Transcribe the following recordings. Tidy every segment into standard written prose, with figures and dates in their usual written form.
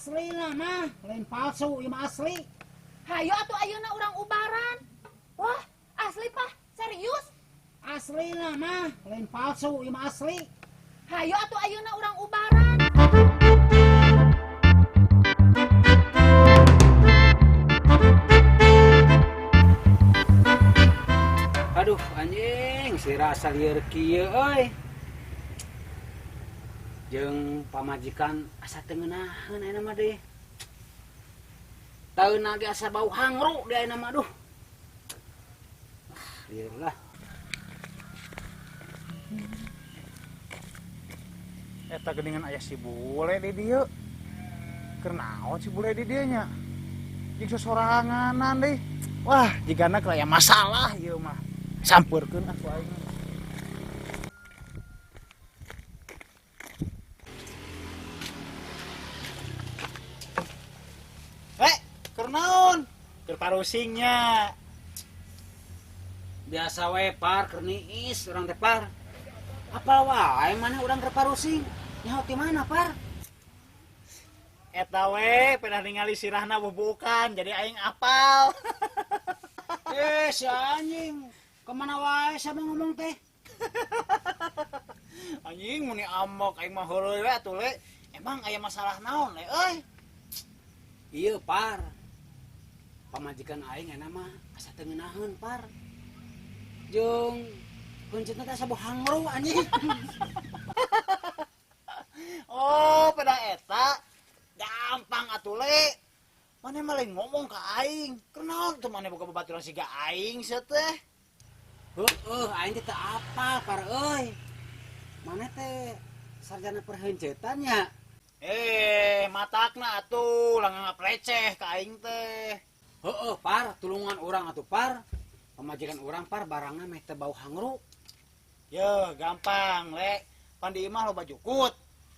Asli lah mah, lain palsu, ieu mah asli. Hayo atuh ayeuna urang ubaran. Wah, asli Pah, serius? Asli lah mah, lain palsu, ieu mah asli. Hayo atuh ayeuna urang ubaran. Aduh anjing, si rasa lieur kieu euy. Jeung pamajikan asa teu ngeunaheun ayeuna mah deui. Taeuna ge asa bau hangru di ayeuna mah aduh. Ah, lieur lah. Eta geuningan aya si bule di dieu. Keur naon si bule di dieu nya? Jeung sosoranganan deui. Wah, jigana keur aya masalah ieu mah. Sampeurkeun atuh aing. Keur naon? Keur parusingnya. Biasa we par keur niis urang teh par. Apal wae maneh urang keur parusing. Nyaho ti mana par? Eta we pernah ningali sirahna bubukan jadi aing apal. Si anjing. Kemana wae sama ngomong teh? Anjing muni amok aing mah heureuy we atuh le. Emang aya masalah naon le euy? Ieu par. Pamajikan aing enak mah asa teu ngeunaheun par. Jeung kuncitna teh asa bau hangru anjing. Oh, pada eta gampang atuh le. Maneh mah lain ngomong ka aing. Keur naon teh maneh boga babaturan siga aing sia teh? Heueuh, aing teh teu apal par euy. Maneh teh sarjana perheuncetan nya. Matakna atuh langanggap receh ka aing teh. Heueuh par, tulungan urang atuh par. Pamajikan urang par barangna meh teu bau hangru. Yeuh, gampang le. Pan di imah loba jukut.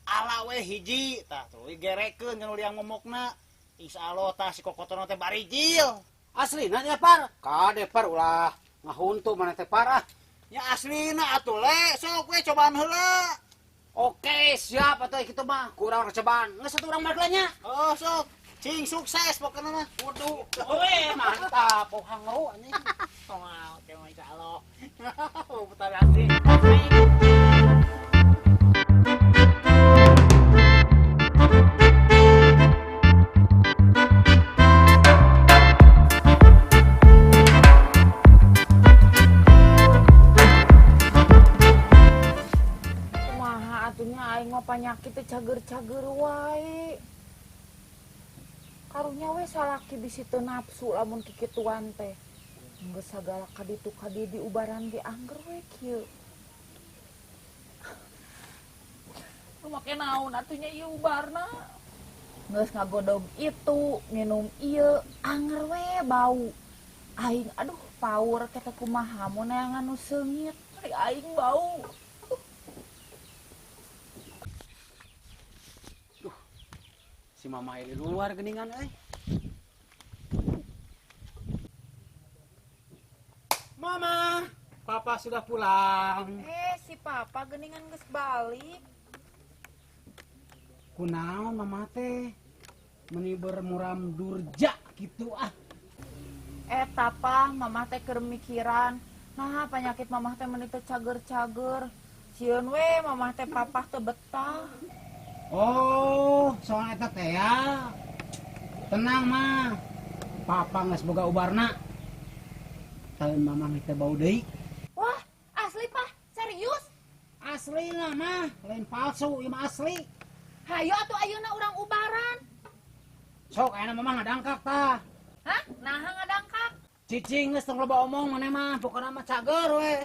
Ala we hiji tah tuluy gerekeun kana liang momokna. Insyaallah tah si kokotorna teh barijil. Aslina nya par. Kade par ulah ngahuntu maneh teh par ah. Nya aslina atuh le, sok we cobaan heula. Oke, siap atuh kitu mah. Kurang cobaan. Geus atuh urang balik nya. Oh, sok. Cing sukses pokokna mah. Waduh, we mantap, bau hangru anjing. Wah, oke insyaallah. Putar asli. Kumaha atunya aing mah panyakit teh cager-cager wae. Karunya we salaki bisi teu nafsu lamun kikituan teh. Geus sagala kaditu kadieu diubaran ge angger we kieu. Nu make naon atunya ieu ubarna? Geus ngagodog itu, minum ieu, anger we bau. Aing aduh paur teh kumaha mun neangan nu seungit, ari aing bau. Duh. Si mama ini luar geningan euy. Mama, papa sudah pulang. Si papa geningan geus balik. Kunaon mama teh? Meni bermuram durja gitu ah. Eta pah mama teh keur mikiran. Nah, penyakit mamah teh meni teu cager-cager. Sieun we mamah teh papah teu betah. Oh, soal eta teh ya. Tenang mah. Papa geus boga ubarna. Taeun mamah meh teu bau deui. Wah, asli pah, serius? Asli lah mah, lain palsu, ieu mah asli. Hayo atuh ayeuna urang ubaran. Sok ayeuna mamah ngadangkak tah. Hah? Naha ngadangkak? Cicing geus tong loba omong maneh mah, pokona mah cager we.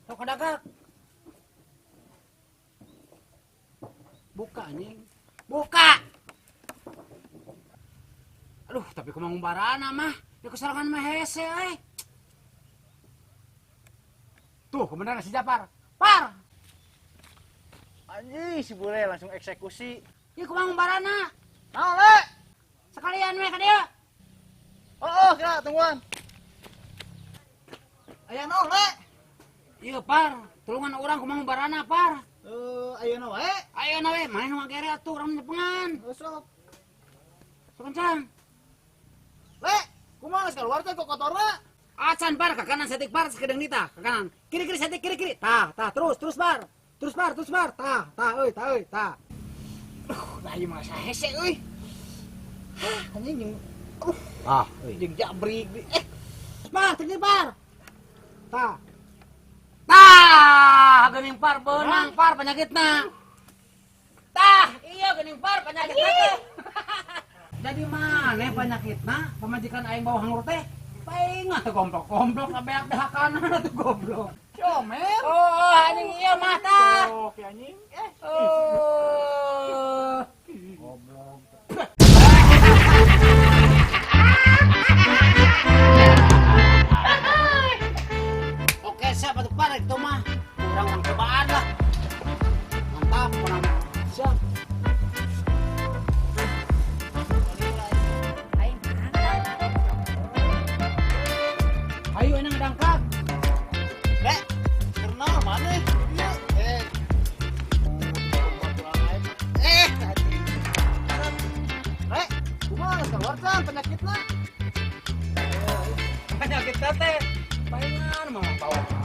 Sok ngadangkak. Buka anjing. Buka. Aduh, tapi kumaha ngumbarana mah? Ya kesorangan mah hese euy. Tuh, kebenaran si Japar. Par. Anjing, si bule langsung eksekusi. Ieu kumaha ngumbarana? Naon le? Sekalian we ka dieu. Oh, kira tungguan. Aya naon le? Ieu par, tulungan urang kumaha ngumbarana par. Ayeuna wae. Ayo na we, maneh nu ngagere atuh urang nyepengan. Sok. Sok kencang. Le, kumaha geus keluar teh kok kotorna? Acan Par, ke kanan setik Par, sakedeung deui tah, ke kanan. Kiri kiri setik kiri kiri. Tah, tah terus terus Par. Terus Par, terus Par. Tah, tah euy, tah euy, tah. Nah, ieu mah hese euy. Hah, anjing jeung Tah, euy. jeung jabrik di. Eh, Par, tinggi Par. Tah. Tah, geuning Par beunang Par penyakitna. Tah, iya geuning Par penyakitna teh. Jadi mana penyakitna pamajikan aing bau hangur teh? Paing atuh gomblok-gomblok kabeak dahakana atuh goblok. Comel. Oh, anjing iya mah tah. Oke anjing. Eh, Oh. Goblok. Oke, siap atuh Par itu mah. Kurang orang cobaan lah. Mantap, kurang siap. Aing berangkat. Ayo enak ngedangkak. Le, kenal mana? Iya. Eh. Eh, anjing. Le, kumaha geus keluar can penyakitna? Penyakit teh palingan mah bau.